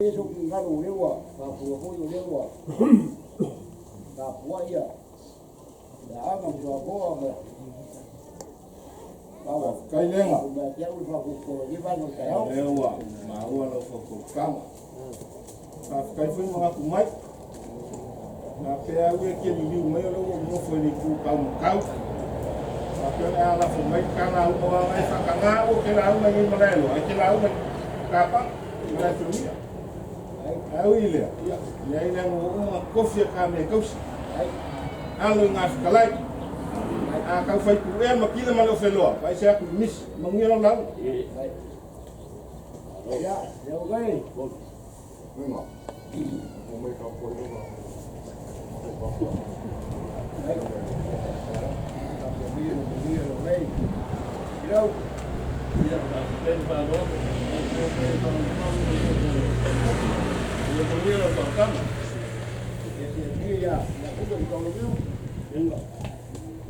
So finagalo o lea ua faafofoga foi o lea ua tapuai ia Aana ma Suafoa ma Faafetai Lega. Mai te au le faafofoga i vaega o le taeao. O lea ua maua lau faufaukaga. Faafetai foi manatu mai. Na pea au e te liliu mai o lea ua ou nofo i le itu taumatau. Faapea o le a lafo mai ta lauga aua e faataga au ou te lauga i Malaeloa, ae te lauga i Kapa, Malaefilimia. Ae ui i lea, ia, leai leaga ua uma ona tofi a ta mea tausi. Alo i gafetalai. A tau fai puea ma kila ma le ofeloa, vaai se atu i misi. Manuia lau lauga. Ia, lea ua kai. Uiga. O mai ka po i Ia, faafetai le faaaloalo. Ia manuia lau fonotaga. Ega,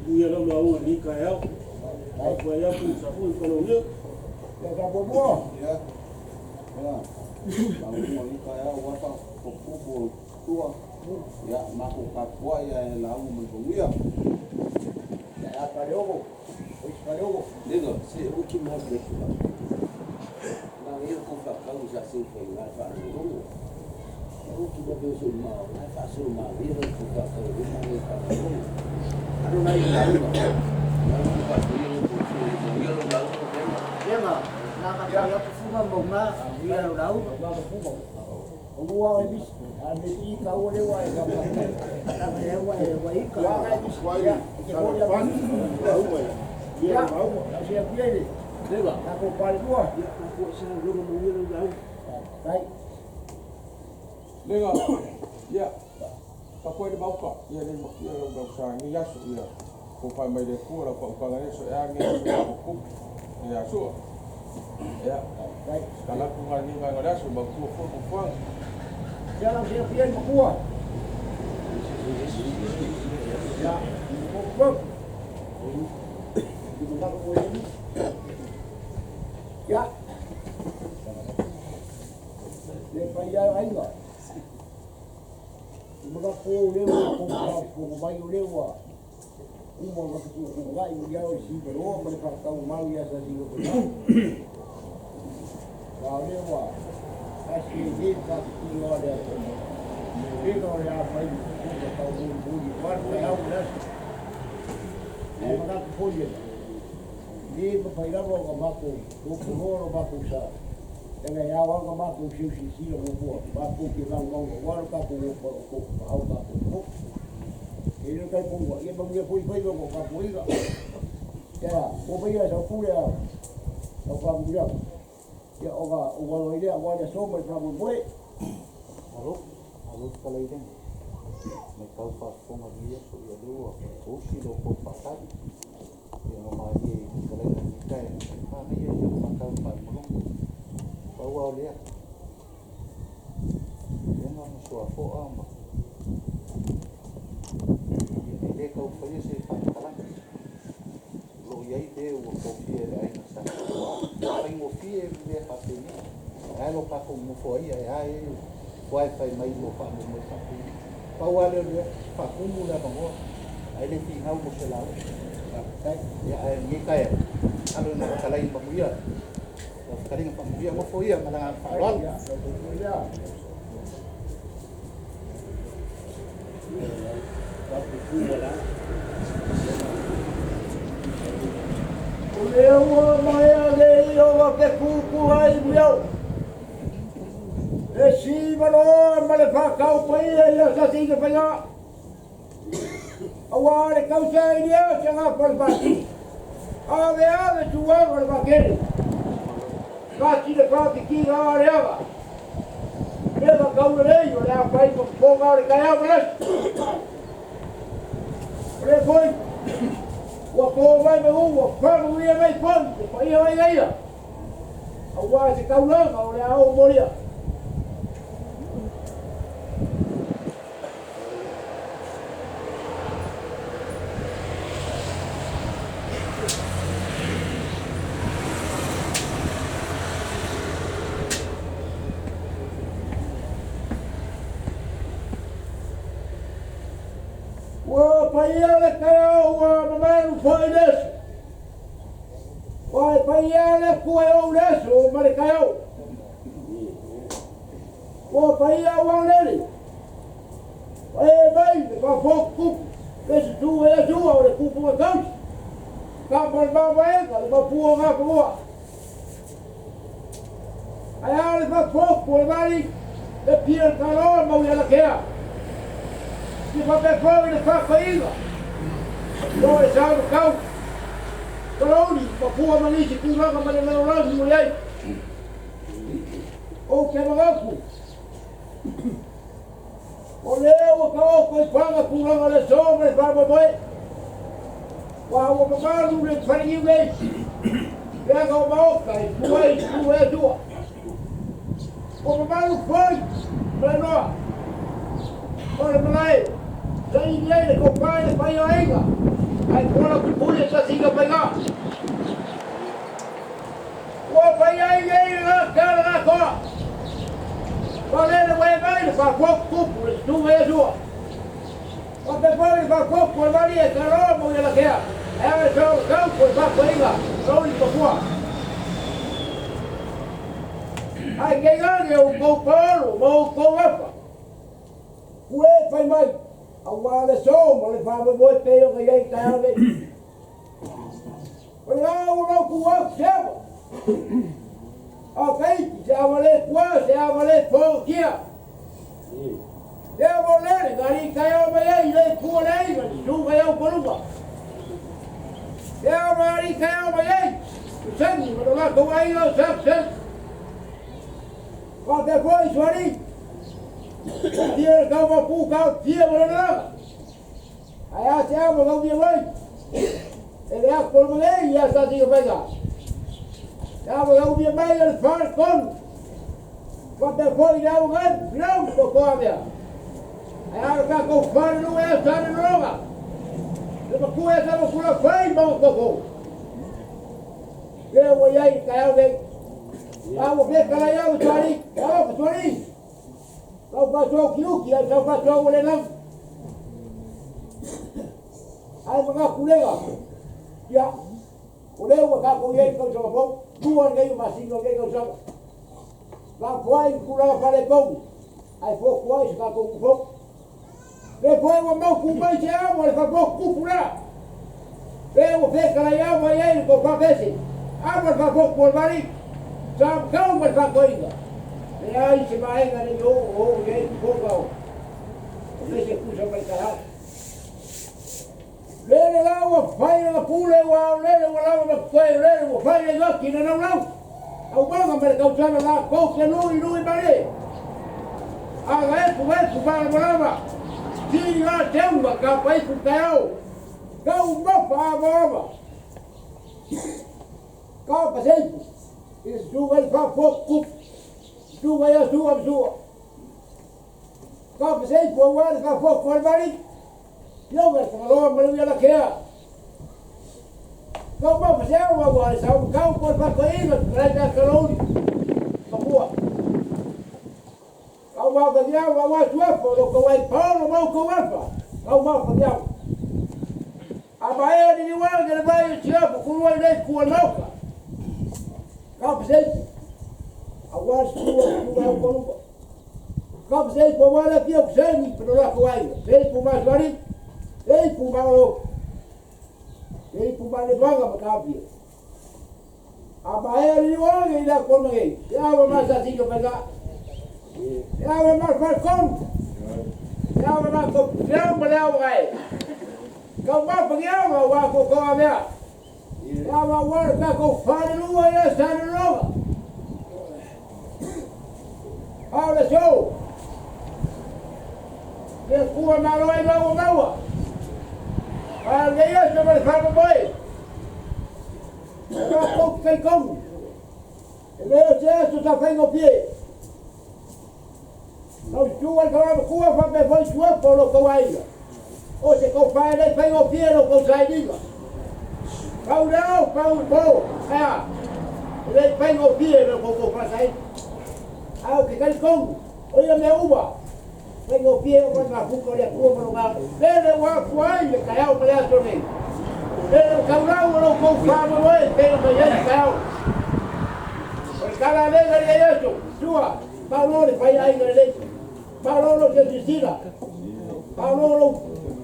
manuia lau lauga i lenei taeao. Faafetai atu i Safua i Kalauleo. Ia. Ia. Lauga i taeao ua faapupu tua. Ia, matou tapuai ae lauga ma le manuia. Lega, se uki ma le tula. Na ia ko fa kau sa se fa ina fa lo. Uki ma be so ma na fa so ma vi ro ko fa kau ri ma le fa lo. Ano na i la lo. Na ko fa ko ro ko ko ia lo la lo lenga. Lenga, na ka fa ya fuga mo ma ia lo lau. Ua e misi, a me i ka ua le ua e ka pa. Na ka e ua e ua i ka. Ua e misi, ia, e te kori a misi. Ia, lau se aku ia le. Lenga. Na ko pale tua. Ia na ko sa lo mo ia lo lau. Kai. Lega, ia, tapuai le maoka, ia le makia lau lau sa ni aso, ia, ko whai mai le kua lau whaupanga le so ea nge aso ko kupu, ia aso. Ia, kalapu ngā ni ngai ngā aso, mau tua fua fuanga. Ia lau se aku ia le makua. Ia, ko ko. Ia. Le pai ia aiga. Maka ko le ua ko ko ko mai o le ua. Uma ka ku ku ngai ia o si pero ma le whakatau mau ia sa si ko ko. Wa le ua. Asi e he ka ki o le ko. Le no le a mai ku ka tau mu mu i war ka au le. E maka ku foi le. Le ma pai lava o ka mako, ko ko ro mako sa. Tanga ia wa ka mako si si si lo mo mako ki mau mau wa ka ko ko ko au ka ko. E le kai ko ia ma ia foi foi ko ka ko iga. Ia, o pai ia sa pule a. Au ka mu ia. Ia o ka o wa ile wa le so mai fa mo moe. Alo, alo kalai den. Mai kau faafofoga ia so ia lua usi lo ko faatali. Ia no malie i kalai na mita e mana ia ia whakau whaimolongo. Pau au lea. Ia ngā ma suafoa ma. Ia e le kau whaia se whakalanga. Lo iai te ua kofia le aina sa. Whaingofie mea whapeni. Ai lo kako mofo ai ai ai wai whai mai lo wha mo mo whapeni. Pau ale lea whakumu le mangoa. Ai le fi ngau mo se lau. Ia ai ngi kai. Alo na kalai mamuia. Lo whakaringa whamuia mofo ia malanga wharoalo. Ia, ia. O le ua mai a le i o wa ke kuku ai miau. E si maloa ma le whakau pai e ia sa si ke whainga. Aua le kausa i lea se ngā palpati. Ave ave tuaga le makere. Ka ti le whapiki ngā reaga. Me ka kaura lei o le a pai ma ponga o le kai au malas. O le foi. Ua pō mai me ua whangu ia mai pon, te paia mai ia. Aua se kaulanga o le ao moria. paia le taeao ua mamalu foi le aso. Ua e paia le Atua e ou le aso ma le taeao. Ua paia ua lele. Ua e mai le faafotutupu le susu e Atua o le tupu e tausi. Kapa le mamaega le mapua o gafagoa. Ae a le faafotu o le vali le pia le taloa mau i alakea. Si faapea foi le faafaiga. O le sa matau. Tolouni, mapua ma nisi tulaga ma le lalolagi ua i ai. Ou te manatu, o lea ua taoto i paga tulaga o le aso ma le faamoemoe. Ua ua mamalu le faleniu nei. Leaga o maota e tua ai i e Atua. Ua mamalu foi ma le noa. O le malae, saili ai le tofa i le paia o aiga, ae kola pupuli e sasiga faiga. Ua paia ai nei le gata le gatoa. Ua lele ua e mai le faafotutupu le susuga i Atua. Ua pe foi le faafotu o le malie taloa mo ia lakea. Ae a le feo o le tau po le faafoiga, loli papua. Ae keigane o outou paolo ma outou afa. Ua e fai mai, aua le aso ma le faamoemoe pei ona i ai taeao nei. O le la ua mautu atu se ava. A taiti se ava le tua, se ava le fogatia. Se ava o lele, na alii taeao mai ai i le tua le aiga, le susuga i au paluga. Se ava alii taeao mai ai, Useni ma lo latou aiga o Samson. Faapea foi Sualii. Tia le tau mapu tau tia ma lona laga. Ae a se ava kau mia mai. E le ako le malei ia sa tinga faiga. Se ava kau mia mai e le whare tonu. Faapea foi le au ngai, lau ko koa mea. Ae a le tātou whare nunga e sa le roga. Le makua e sa makula whai maua koko. Lea ua i ai i taeao nei. A ua fia kalai au i tuari, au ka tuari. Lau faasoa ukiuki ai sau faasoa ua le lava. Ai manatu lega. Ia, o lea ua tātou i ai i tausaga fou, lua lenei o masina o lenei tausaga. Faafoai i tulaga faaletonu, ae fotu ai se tātou nuu fou. Le foi ua mautu mai se amo le faafotutupu lea. Le ua fetalai au mai ai le tou faafese. Amo le faafotu o le vali, sa matau ma le faatoaiga. Leai se vaega nei o o i ai fofoga o fese kusa mai taeao. Lele la ua fai lana pule ua ao lele ua lava ma totoe lele ua fai le gaki na laulau. Aumaga ma le tausaga latou te lui lui mai. A ga epu epu malamalama. Sili la teuga ka paipu taeao. Kau mafa ava ava. Ka paseipu. I le susuga i le faafotutupu. Susuga ia sua ma sua. Ka paseipu aua le faafotu o le vali. Ioga le Fagaloa ma le Uialakea. Kau mafa se ao aua le saumakau po le faatoeaina fetalai mea kalouli. Makua. Kau mafa se ao aua suafa o lo tou ai paolo ma outou afa. Kau mafa se ao. A maea liliuaga ke le vai o siafu kulua i nei kua maoka. Ka paseipu. Aua le susuga o susuga au koluma. Ka paseipu aua le apia o kuseni pa no lako aiga. Seipu ma suari. Seipu ma olo. Seipu ma le vaga ma kapia. A maea liliuaga i la koluma nei. Se awa ma sa sika paisa. Se awa ma falkonu. Se awa ma ko se ma le awa gae. Kau mafa ki awa ua ko ko avea. Se awa ua le tātou whalelua ia sa le roga. Ao le sou. Le kua malo ai maua maua. A le ia sa ma le whamamoe. Ka kou kai kou. E le o se aso sa whaingo pie. Lau sua le kawama kua whapea foi sua po lo kou aiga. O se kou whae nei whaingo pie lo kou sailiga. Pau le ao, pau le po, aea. E le whaingo pie lo kou kou whasaili. Ao ke kari kou, o ia mea uma. Faigofie o mafuta o le Atua ma lona lele ua afua ai le taeao ma le aso nei. Lele ua taulau o lo outou faamoemoe pei ona i ai le taeao. O le tala alega i lenei aso, Sua, malo le faiaiga lelei, malo lou silasila, malo lou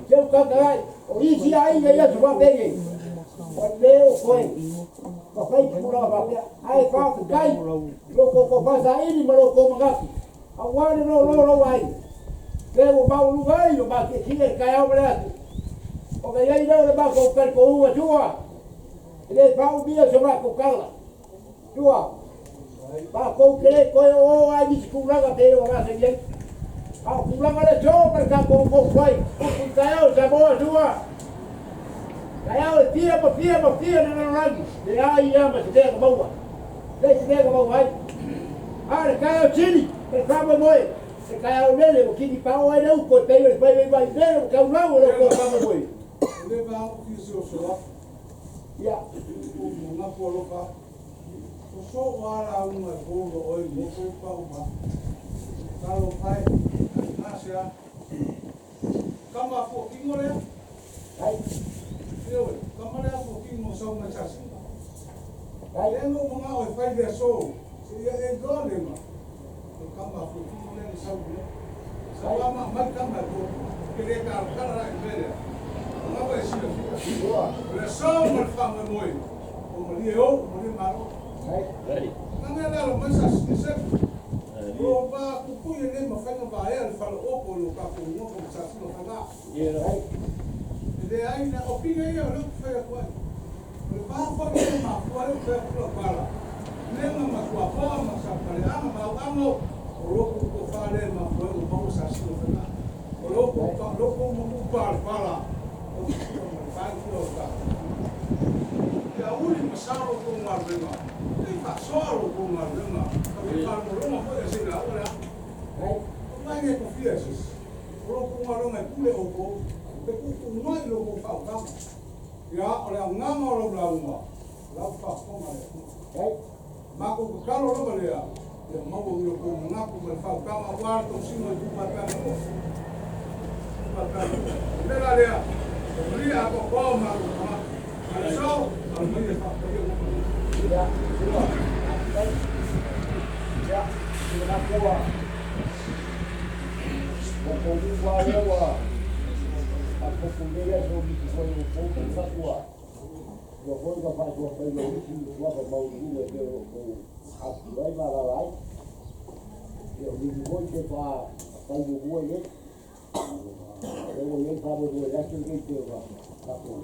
seutagatai. O isi aiga i aso faapenei, ua le o toe mafai tulaga faapea. Ae faafetai i lo outou tofa saili ma lo outou manatu, aua le lolo lou aiga. Lea ua maualuga ai o matiatia le taeao ma le aso. Ona i ai lea o le matou talitonuga Sua, e le faaumia so matou tala. Sua, matou te le toe o ai nisi tulaga pe o masani ai. A o tulaga le so ma le tatou nofo ai, upu i taeao Samoa Sua. Taeao e fia ma fia ma fia le lalolagi, leai lava ma se mea na maua. Le se mea na maua ai. A le taeao sili, le faamoemoe, le taeao lele ua kini pao ai le upu e pei o le fai mai mai lele ua taulau o lo outou faamoemoe. Le va o fi so so. Ia. O nga po lo fa. O so wa la unga po lo oi mo ko pa o ma. Ka lo pai. Na se a. Kama fo kingo le. Ai. Io, kama le fo kingo sa ma sa si. Ai. Le no mo nga o fai de so. Se ia e do le ma. Kama fo kingo le sa le. Sa wa ma ma kama ko. Ke le ka ka ra e le. Nga wa si le. Le so ma fa mo moi. O mo le o, mo le maro. Ai. Nga la lo ma sa si se. O ba ku ku ye le ma fa nga ba e al fa lo ko lo ka ko ngo ko sa si lo fa na. Ai. Le ai na o pinga ia lo fa ya kwa. Le ba fa le ma fa le fa ko pa la. Le ma ma kwa pa ma sa pa le ama ma amo o lo ku ko fa le ma fa o ba sa si lo fa na. O lo ko pa lo ko mo ku pa pa la. O ku ma fa ku lo ka. Ya uli ma sa lo ko ma le ma. Te fa so lo ko ma le ma. Ka pa lo lo ma fa se la ora. Ai. O mai ne ko fia se. O lo ko ma lo ma ku le o ko. Te ku ku mai lo ko fa ka. Ya o le nga ma lo la uma. La fa ko ma le. Ai. Ma ko ka lo lo le ya. Ya ma ko lo ko nga ko ma fa ka ma wa to si mo ku pa ka ko. Pa ka. Le la le ya. Ri a ko ko ma ko ma. Ale so, al mo ye fa ko ye ko. Ya, sua. Ai. Ya, na kua. O ko wa le wa. A ko ko le ya so mi ko o ko ka kua. Ua foi ka faasoa mai lou isi tuafa maualuga e pei o lou atu ai ma alaala ai. Ia o lili foi pe fai muamua i ai. Lea ua i ai faamoemoe i le aso lenei pei ona tatou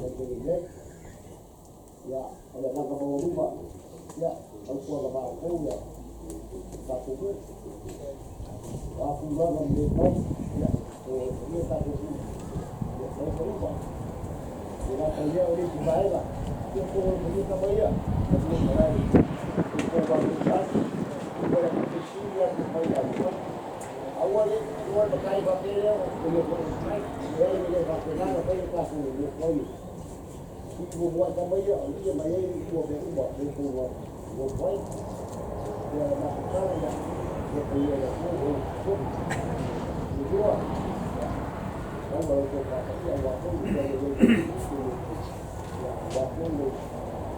taitaiina ai. Ia, o le agaga maualuga, ia, tautuaga maoutou ia tatou nuu. O a tulaga ma mea e fai, ia, o ia tatou nuu, ia, fai ma uma. Ia lata ia o le isi vaega, ia ko o le tama ia, na ua malae, i ko wa ni sa, i ko la te si ia te mai a ua. Aua le, ua le matai fa pele o, o le ko mai, e ai le fa pele na pai ka ku le ko i. I ko wa tama ia, o ia mai ai ua be uma, e ko wa wa pai. Ia ma ko kala ia, ia ko ia ko o ko. I ua. Au ma ko ka ia wa ko ia le le. Ia wa ko le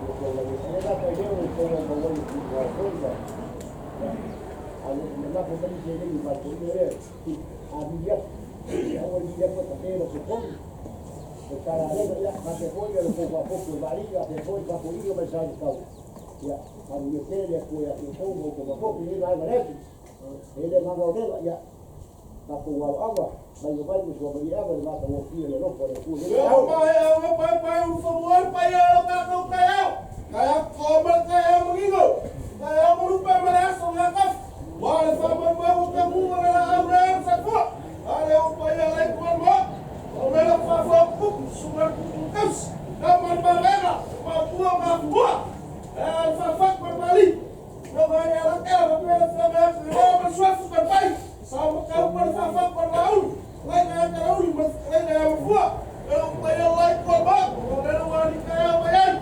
ko la le la ka le ko ko ko wa ko wa. A le na ko ni se le ma ko le a mi ya. Ia o ni ya ko ta pe lo ko ko. O cara le ia ka te ko ia ko wa ko ko mari ia te ko ka ko ia ma sa ka. Ia a mi te le ko ia ko ko ko ko ko ni la ma le. E le ma go le ia ka ko wa awa. Mai o vai so mai ava le mata o fia le lopo le ku le au mai au pai pai u fo mo pai au ka ko ka au ka ko ma ka au ngigo ka au mo pa ma la so nga ka wa le fa ma ma o ka mu ma la au re sa ko ale o pai ale ko mo o me la fa fa ku su ma ku ka ka ma ma ra ma ku ma ku e fa fa ma ma li no ma ya la ka ma me la fa ma ma su fa pai sa ma ka ma fa fa ma au lai na ka uli ma lai na fua eu pai lai ko ba o le wa ni ka mai ai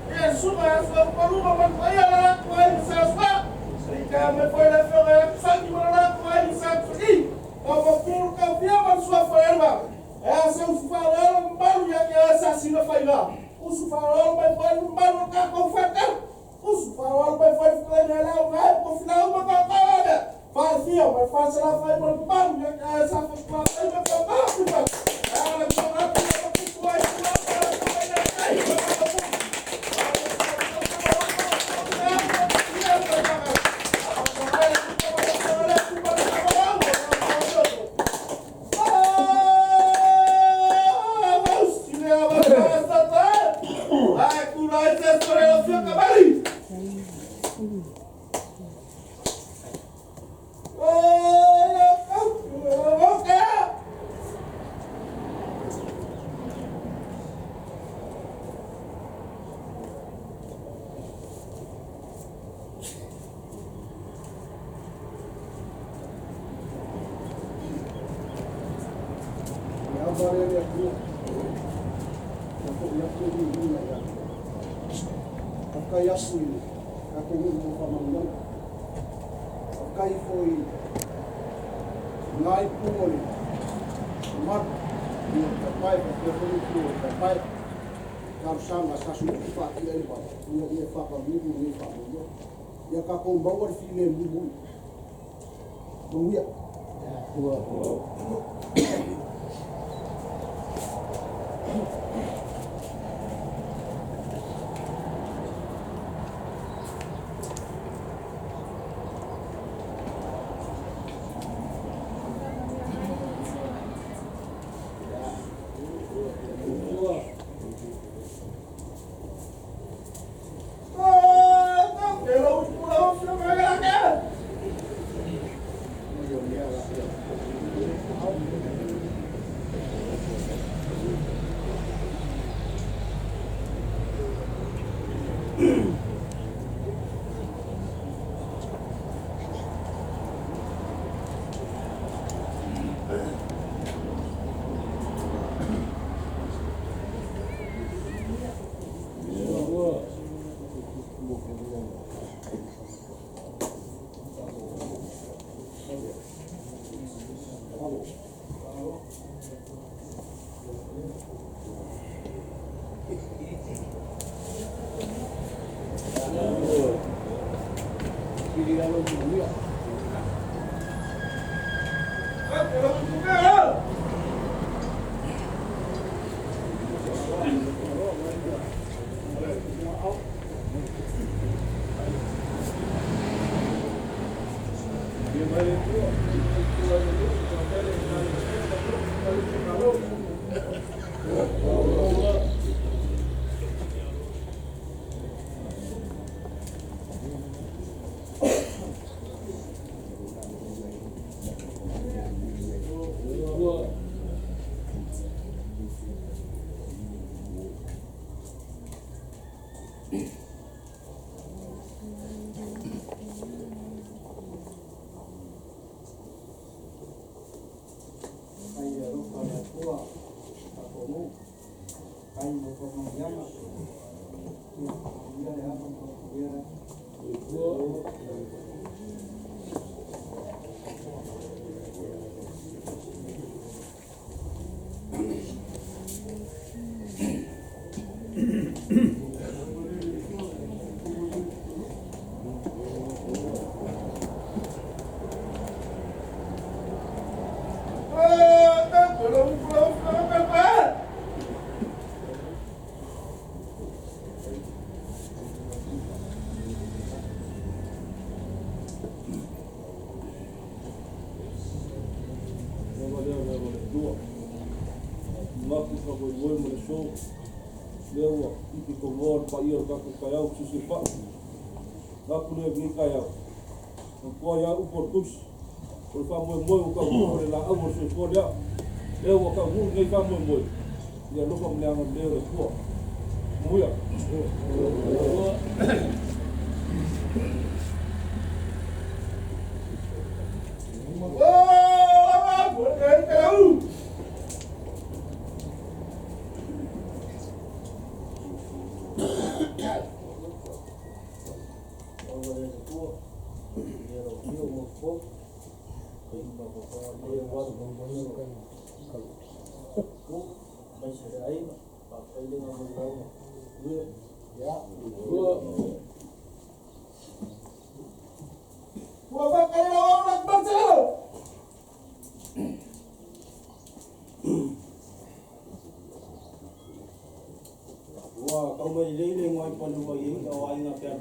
e su ma sa pa lu ma pai ala ko ai sa sa si ka me foi la fera sa ni ma la Ua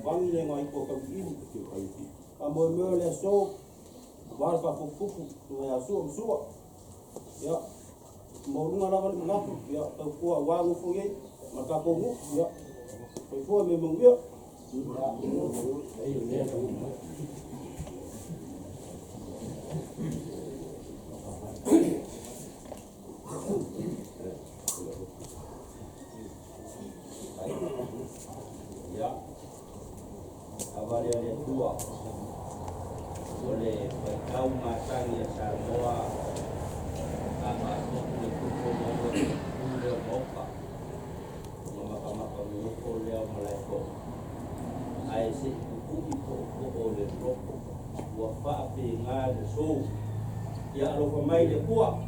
Vangi le ngai ko ka ili. Pa mo mo le so wa fa fufu ya su su. Ya mo lunga lava le manatu ya tau kua wa ngufu ye ma ka ko ngu ya. Ko me mo ya. Ya avale le tua ole tau matangi Samoa ama le kupo mo le moka mama kama ko le o malaiko ai se kuku ko ko le roko ua fa pe nga le so ya alo fa mai le kua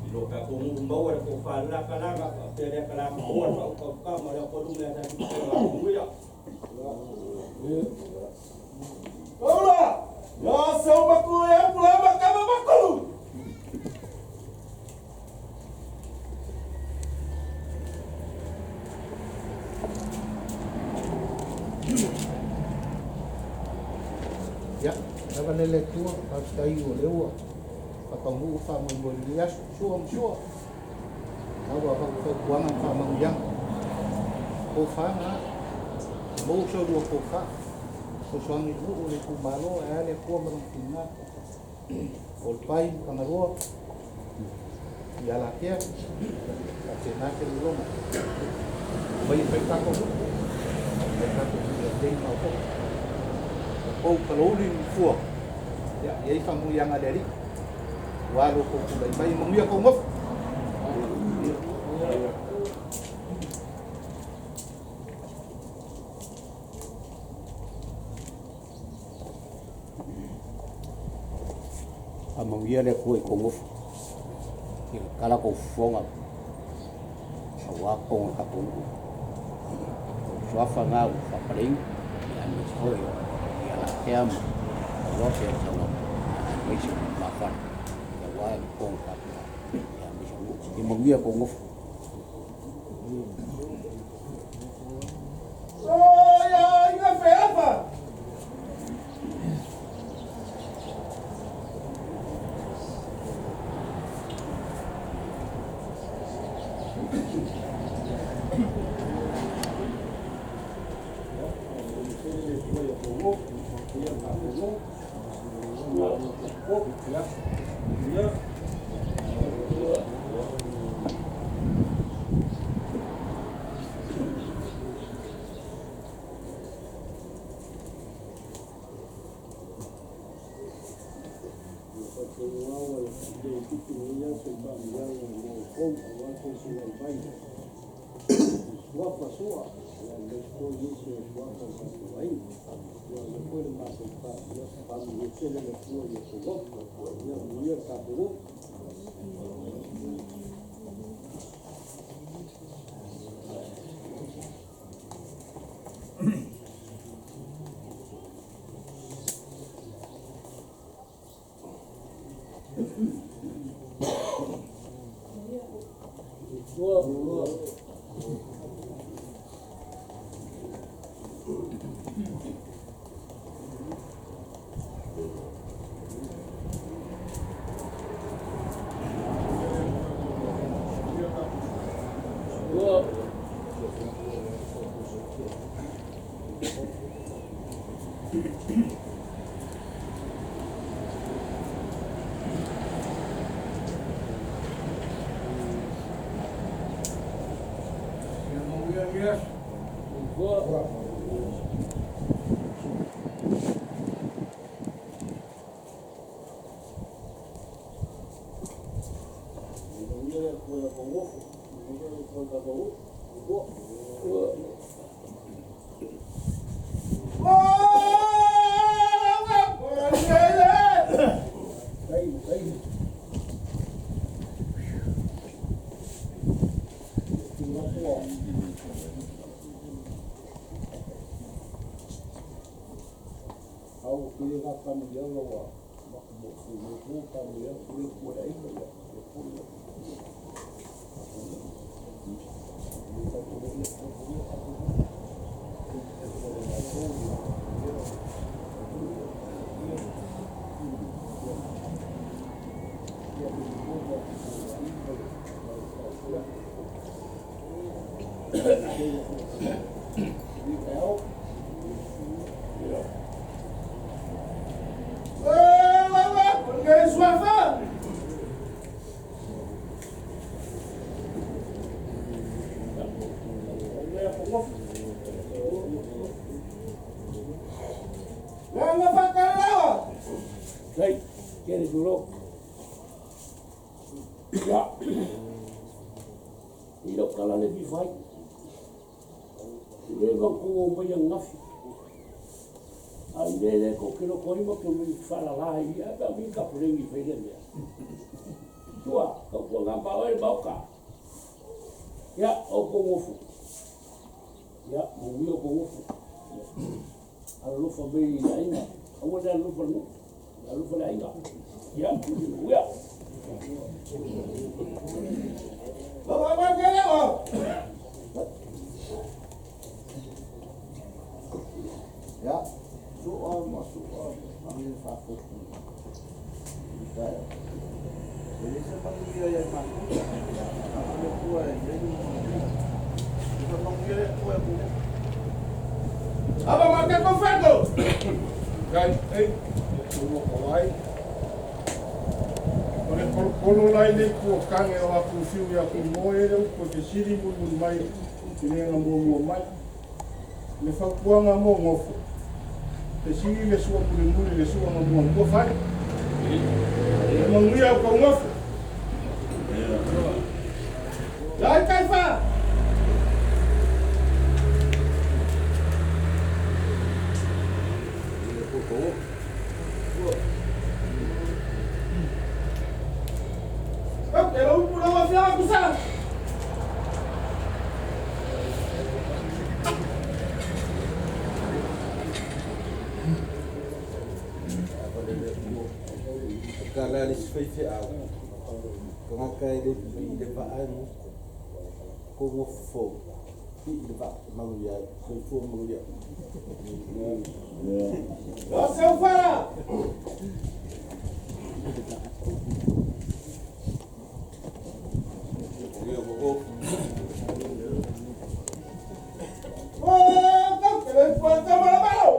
lo ka ko mu maua ko fa la kala ka pe le kala ko fa ko ka ma le ko lu me ta ko ya. Ola! Ya são macu é pulama kama macu. Ya, lava lele tua, pastai o leua. Papangu fa mo mo ya sua sua. Lava fa fa kuanga fa mangyang. Ko fa na mo so lu ko fa. So soangi lu le ku malo e ale ko mo tinga. O pai kangaroa. Ya la kia. Ka te na ke loma. Vai fa ka ko. Vai ka ko le dei ma ko. O kaloli fua. Ya ei fa mu yang ale ri. Wa lo ko ku lai mai mo ya ko ngof. Amangia le kue kongof kala ko fonga awa konga ka kongo suafa ngau fa paling ya me hoi ya la team lo se solo me se ma fa ya wa konga ya me se ni mangia kongof. Oh ya ina fe apa. Fautuaga mo gofo te sili le sua mulimuli le suaga muamua fai e manuia o kou gofo lai kaifa. E lau upu lau afiaga kusa. Kala le sifaife au kangaka e le pipi le vaa mo ko ngo fo pi le vaa manguia soifua manguia. O seu fara. O kau ke le pa ta mala malo.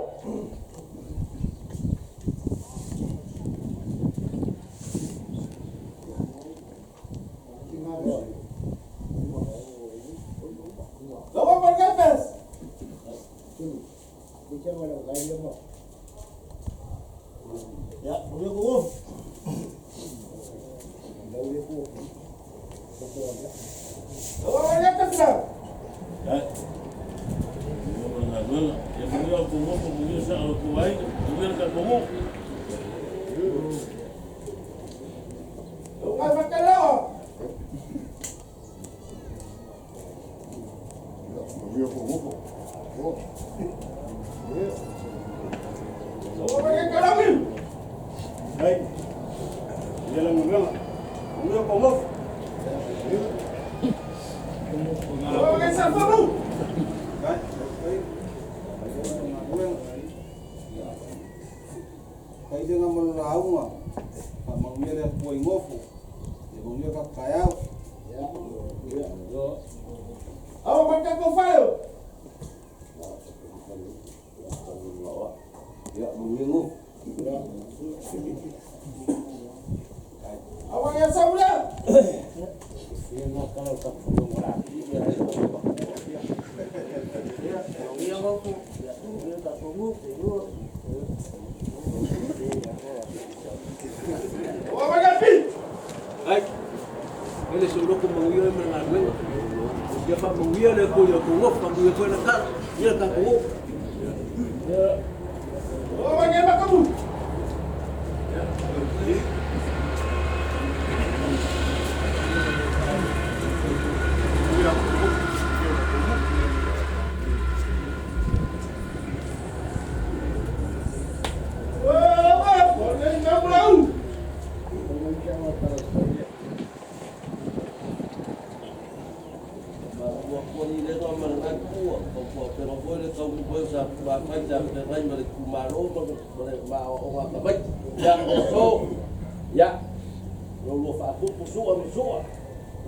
Sua ma Sua.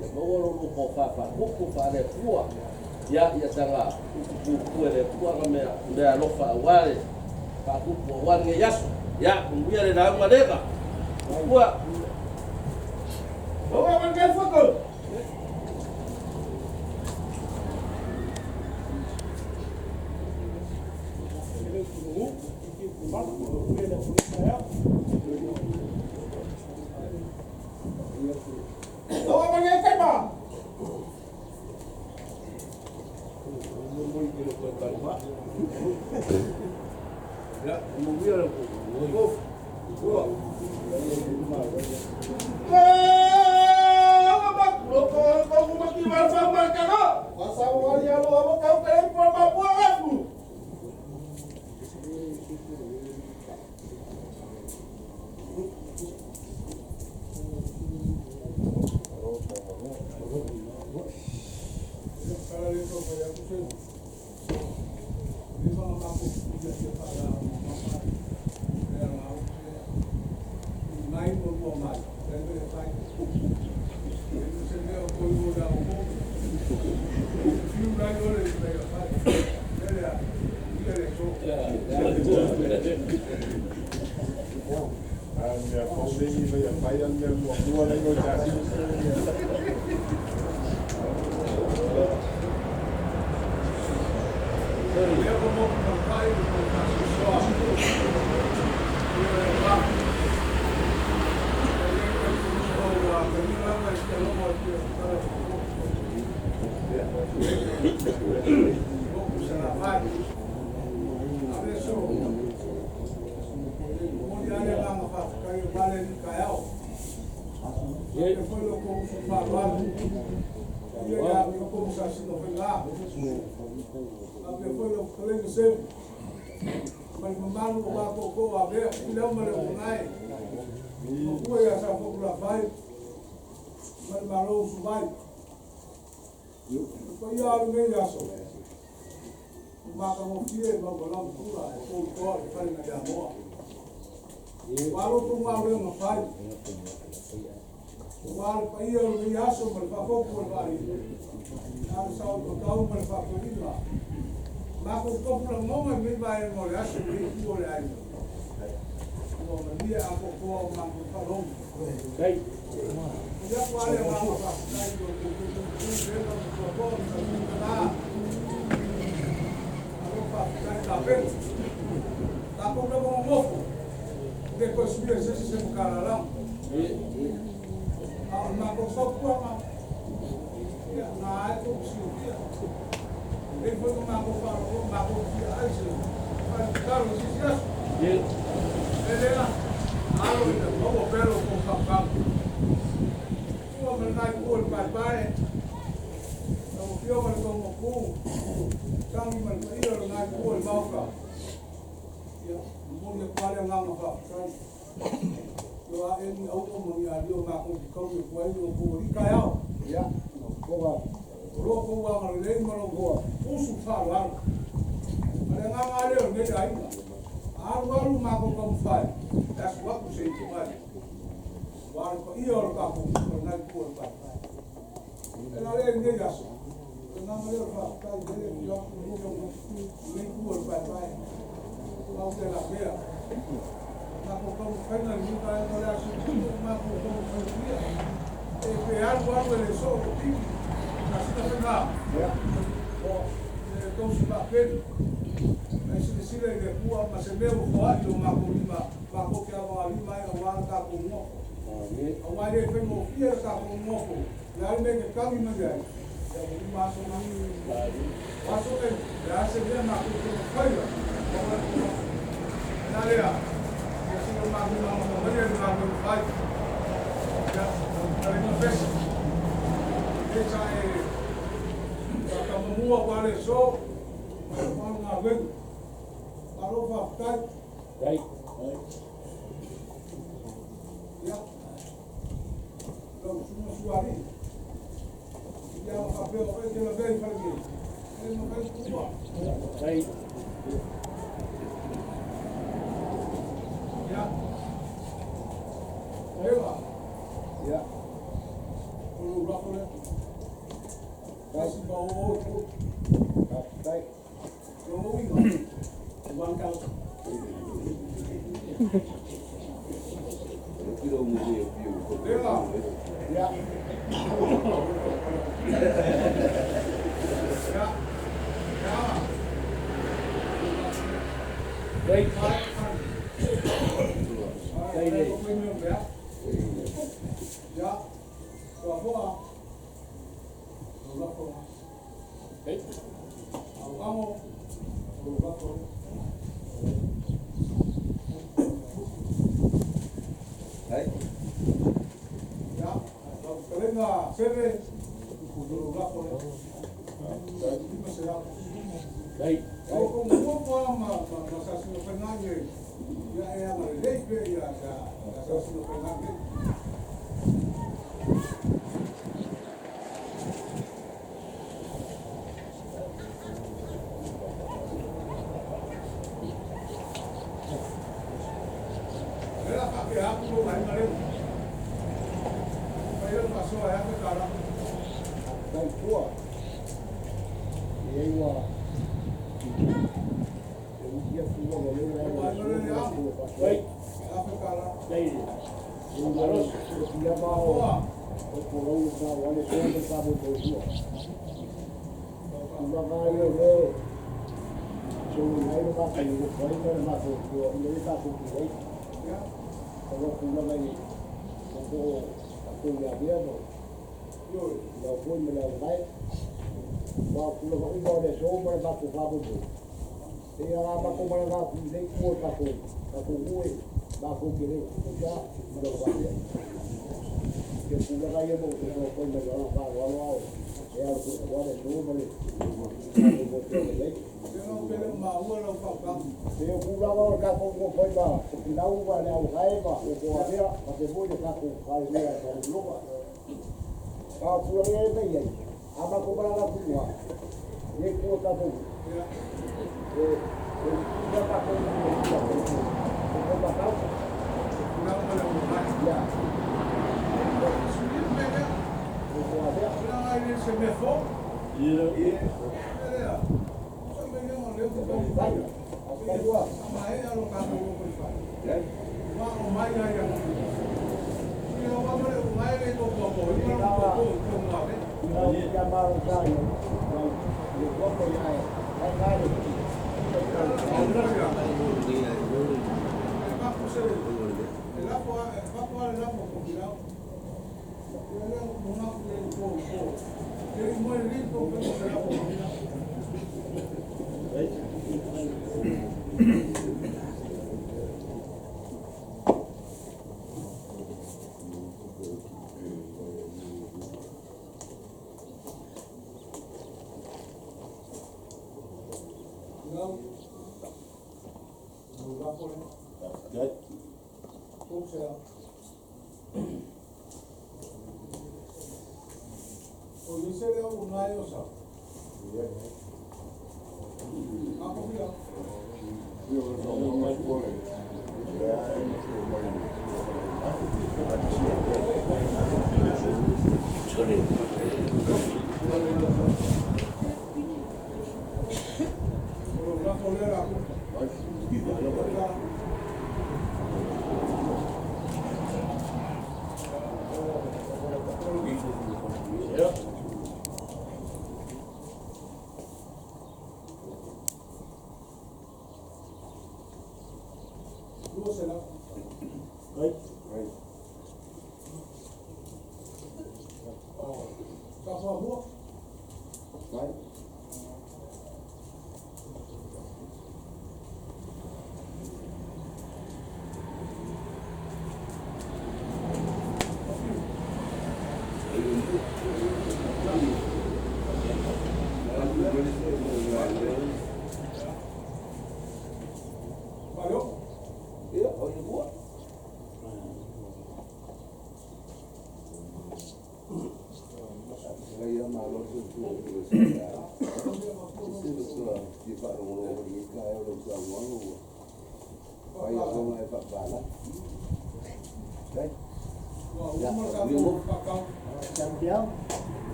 Ia maua lo lua tofa faatupu faale-Atua. Ia, ia taga utupupu e le Atua ma mea alofa aua le faatupu aua lenei aso. Ia, manuia le lauga lega. Ua. Ua ma foto.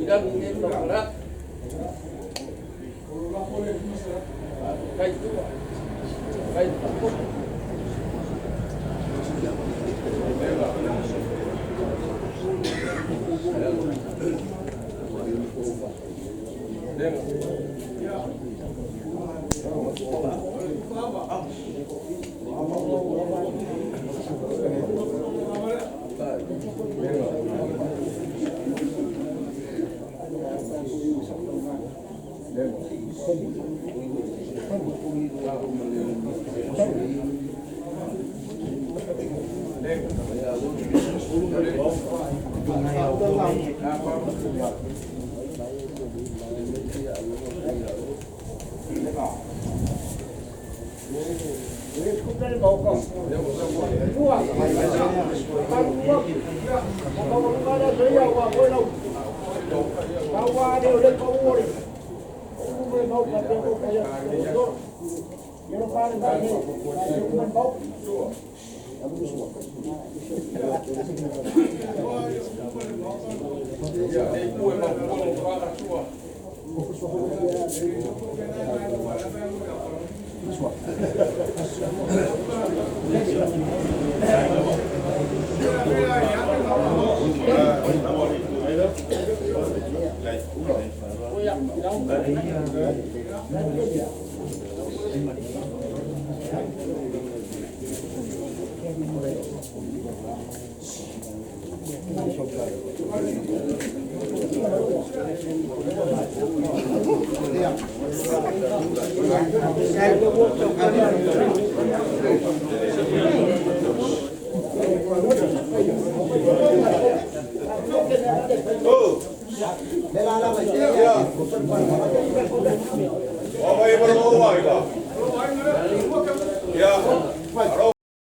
lagi le taumalaki. Faafetai Sua, faafetai le faafofoga.